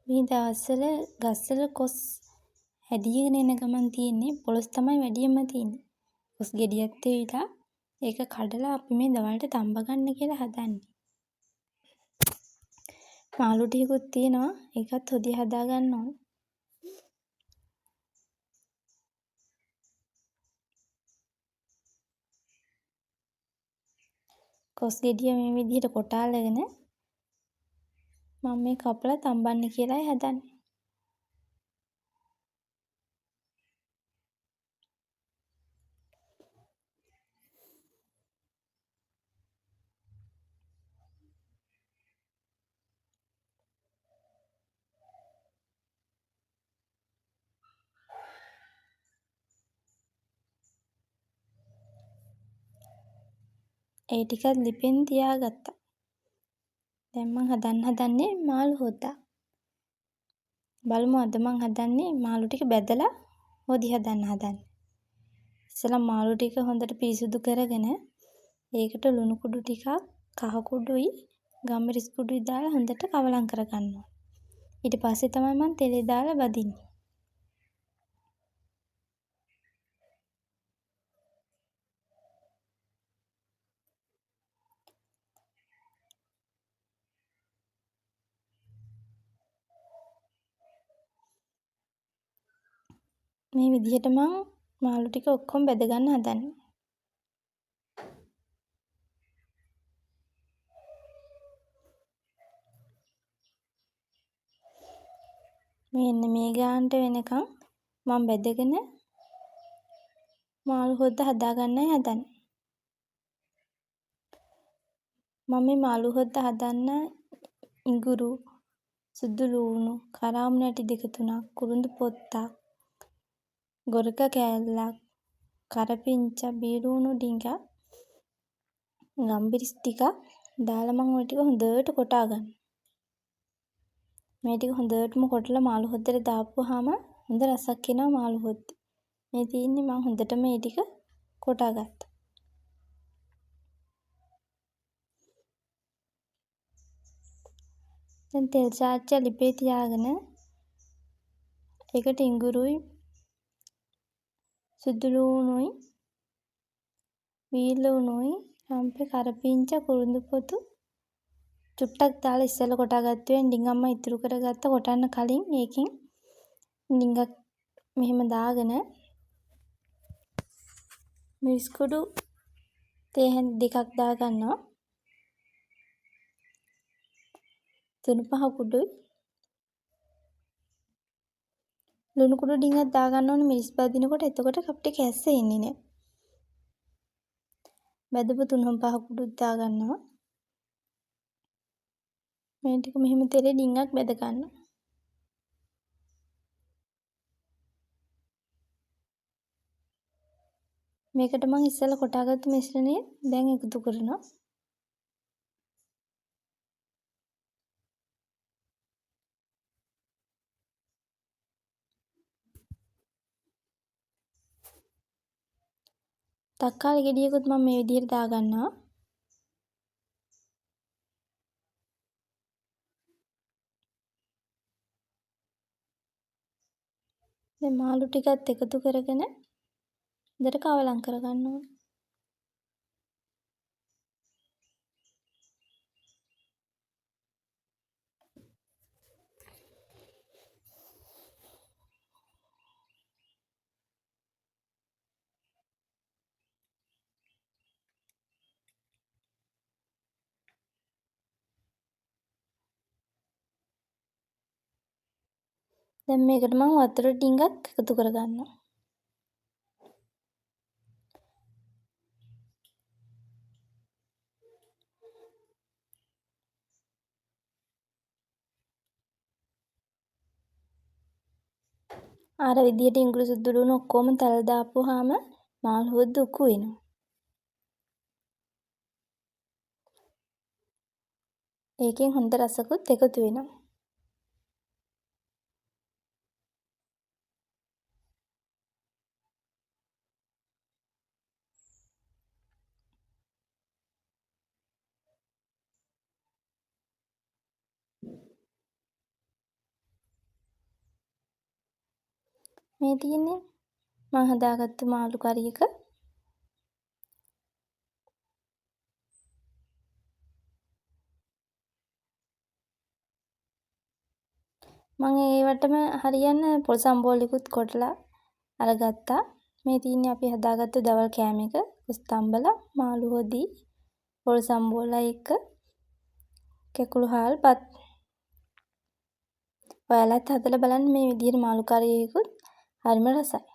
මේ දවස්වල ගස්වල කොස් හැදීගෙන එන ගමන් තියෙන්නේ පොළොස් තමයි වැඩියෙන්ම තියෙන්නේ. කොස් ගෙඩියක් තේවිලා ඒක කඩලා අපි මේ දවල්ට තම්බ ගන්න කියලා හදන්නේ. මාළු ටිකකුත් තියෙනවා. ඒකත් හොදි හදා ගන්න ඕන. කොස් ගෙඩිය මේ විදිහට කොටාලගෙන මම මේ කපලා තම්බන්න කියලායි හදන්නේ. ඒ ටිකත් ලිපෙන් තියාගත්තා. දැන් මං හදන්න හදන්නේ මාළු හොද්දක්. බලමු අද මං හදන්නේ මාළු ටික බැදලා හොදි හදන්න හදන්නේ. ඉස්සෙල්ලා මාළු ටික හොඳට පිරිසිදු කරගෙන ඒකට ලුණු කුඩු ටිකක්, කහ කුඩුයි, ගම්මිරිස් කුඩුයි දාලා හොඳට කවලම් කරගන්න ඕනේ. ඊට පස්සේ තමයි මං තෙලේ දාලා බදින්නේ. මේ විදිහට මං මාළු ටික ඔක්කොම බැද ගන්න හදන්නේ. මෙන්න මේ ගානට වෙනකන් මං බැදගෙන මාළු හොද්ද හදා ගන්නයි හදන්නේ. මම මේ මාළු හොද්ද හදන්න ඉඟුරු, සුදු ලූණු, කරාඹු නැටි දෙක තුනක්, කුරුඳු පොත්තක්, ගොරක කෑල්ලක්, කරපිංචා, බීලූණු ඩිංගක්, ගම්බිරිස් ටිකක් දාලා මං ඔය ටික හොඳට කොටා ගන්නවා. මේ ටික හොඳටම කොටලා මාළු හොද්දට දාපුවාම හොඳ රසක් එනවා මාළු හොද්දේ. මේ තියෙන්නේ මං හොඳටම මේ ටික කොටා ගත්තා. දැන් තෙල් චාච්චා ලිපේ තියාගෙන ඒකට ඉඟුරුයි සුදු ලූණුයි වීලුණුයි රම්පෙ කරපිංචා කුරුඳු පොතු චුට්ටක් දාලා ඉස්සෙල්ලා කොටාගත්තු වෙන ඩිංගක් මම ඉතුරු කරගත්ත කොටන්න කලින් ඒකෙන් ඩිංගක් මෙහෙම දාගෙන මිරිස් කුඩු තේ හැඳි දෙකක් දාගන්නවා. තුන පහ කුඩුයි ලුණු කුඩු ඩිංගක් දාගන්න ඕනේ මිරිස් බදිනකොට. එතකොට අපිට කැස්ස එන්නේ නෑ. බැදපු තුන පහ කුඩුත් දාගන්නවා. මේ ටික මෙහෙම තෙලේ ඩිංගක් බැද ගන්නවා. මේකට මං ඉස්සෙල්ලා කොටාගත්තු මිශ්‍රණය දැන් එකතු කරනවා. තක්කාලි ගෙඩියකුත් මම මේ විදිහට දාගන්නවා. දැන් මාළු ටිකත් එකතු කරගෙන හොඳට කවලම් කරගන්න ඕනේ. දැන් මේකට මම වතුර ටිකක් එකතු කරගන්නවා. අර විදිහට ඉඟුරු සුදු ලුණු ඔක්කොම තල දාපුවාම මාළු හොද්ද උකු වෙනවා. ඒකෙන් හොඳ රසකුත් එකතු වෙනවා. මේ තියෙන්නේ මං හදාගත්තු මාළු කරි එක. මං ඒවටම හරියන්න පොල් සම්බෝලෙකුත් කොටලා අරගත්තා. මේ තියෙන්නේ අපි හදාගත්තු දවල් කෑම එක. කොස් තම්බලා, මාළු හොදි, පොල් සම්බෝලයි එක්ක කැකුළු හාල් බත්. ඔයාලත් හදලා බලන්න මේ විදිහට මාළු කරි එකකුත් හරිම රසයි.